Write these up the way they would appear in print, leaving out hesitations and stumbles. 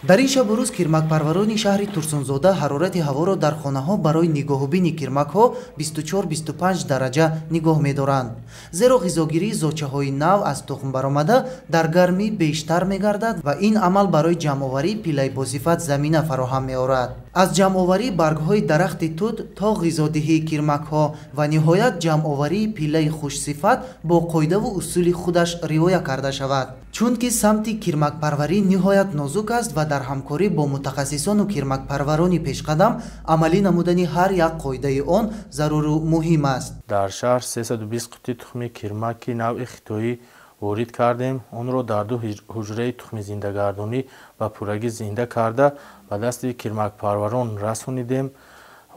Дар ин шабу рӯз кирмакпарварони шаҳри Турсунзода ҳарорати ҳаворо дар хонаҳо барои нигоҳубини кирмакҳо 24-25 дараҷа нигоҳ медоранд. Зеро ғизогирии зочаҳои нав аз тухм баромада дар гармӣ бештар мегардад ва ин амал барои ҷамъоварии пиллаи босифат замина фароҳам меорад. Аз ҷамъоварии баргҳои дарахти тут то ғизодиҳии кирмакҳо ва ниҳоят ҷамъоварии пиллаи хушсифат бо қоидаву усули худаш риоя карда шавад. Чунки самти кирмакпарварӣ ниҳоят нозук аст ва дар ҳамкорӣ бо мутахассисону кирмакпарварони пешқадам амалӣ намудани ҳар як қоидаи он заруру муҳим аст. Дар шаҳр 320 қутти тухми кирмаки навъи хитоӣ ворид кардем. Онро дар ду ҳуҷраи тухми зиндагардонӣ ба пуррагӣ зинда карда ба дасти кирмакпарварон расонидем.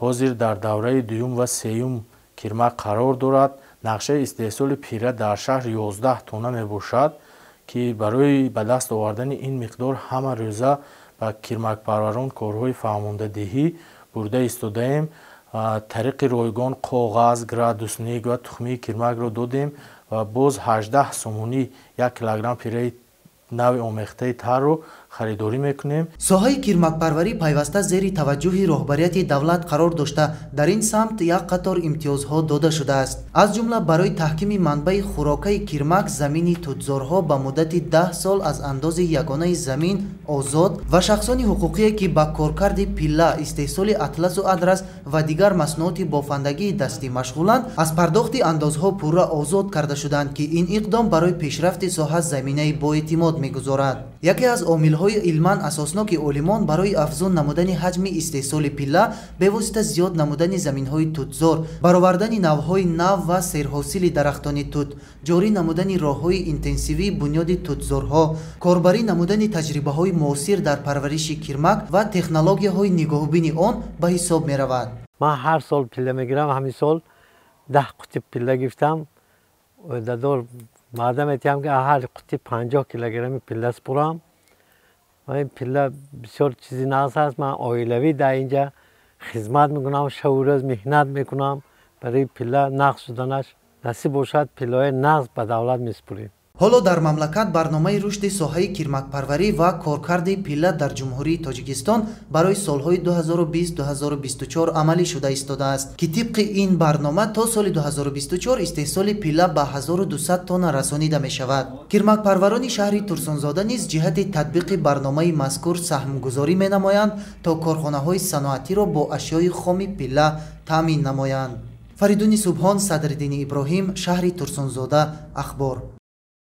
Ҳозир дар давраи дуюм ва сеюм кирмак қарор дорад. Нақшаи истеҳсоли пира дар шаҳр 11 тонна мебошад, ки барои ба даст овардани ин миқдор ҳама рӯза ба кирмакпарварон корҳои фаҳмондадиҳӣ бурда истодаем. Тариқи ройгон коғаз, градусник ва тухмии кирмакро додем ва боз 18 сомонӣ 1 килограмм пираи нави омехтаи тарро харидорӣ мекунем. Соҳаи кирмакпарварӣ пайваста зери таваҷҷӯҳи роҳбарияти давлат қарор дошта, дар ин самт як қатор имтиёзҳо дода шудааст. Аз ҷумла барои таҳкими манбаи хӯрокаи кирмак замини тутзорҳо ба муддати 10 сол аз андози ягонаи замин озод ва шахсони ҳуқуқие, ки ба коркарди пилла, истеҳсоли атласу адрас ва дигар маснуоти бофандагии дастӣ машғуланд, аз пардохти андозҳо пурра озод карда шуданд, ки ин иқдом барои пешрафти соҳа заминаи боэътимод мегузорад. Яке аз омилҳои илман асосноки олимон барои афзун намудани ҳаҷми истеҳсоли пилла бевосита зиёд намудани заминҳои тутзор, баровардани навъҳои нав ва серҳосили дарахтони тут, ҷорӣ намудани роҳҳои интенсивии бунёди тутзорҳо, корбарӣ намудани таҷрибаҳои муосир дар парвариши кирмак ва технологияҳои нигоҳубини он ба ҳисоб меравад. Ман ҳар сол пилла мегирам. Ҳамин сол 10 қути пилла гирифтам. Дадор ваъда метиҳам, ки ҳар қути 50 килограмми пилла супурам. Ва ин пилла бисёр чизи нағз аст. Ман оилавӣ дар инҷа хизмат мекунам, шаву рӯз меҳнат мекунам барои пилла нағз шуданаш. Насиб бошад, пиллаҳои нағз ба давлат месупурем. Ҳоло дар мамлакат барномаи рушди соҳаи кирмакпарварӣ ва коркарди пилла дар Ҷумҳурии Тоҷикистон барои солҳои 2020-2024 амалӣ шуда истодааст, ки тибқи ин барнома то соли 2024 истеҳсоли пилла ба 1200 тонна расонида мешавад. Кирмакпарварони шаҳри Турсунзода низ ҷиҳати татбиқи барномаи мазкур саҳмгузорӣ менамоянд, то корхонаҳои саноатиро бо ашёи хоми пилла таъмин намоянд. Фаридуни Субҳон, Садриддини Иброҳим, шаҳри Турсунзода, Ахбор.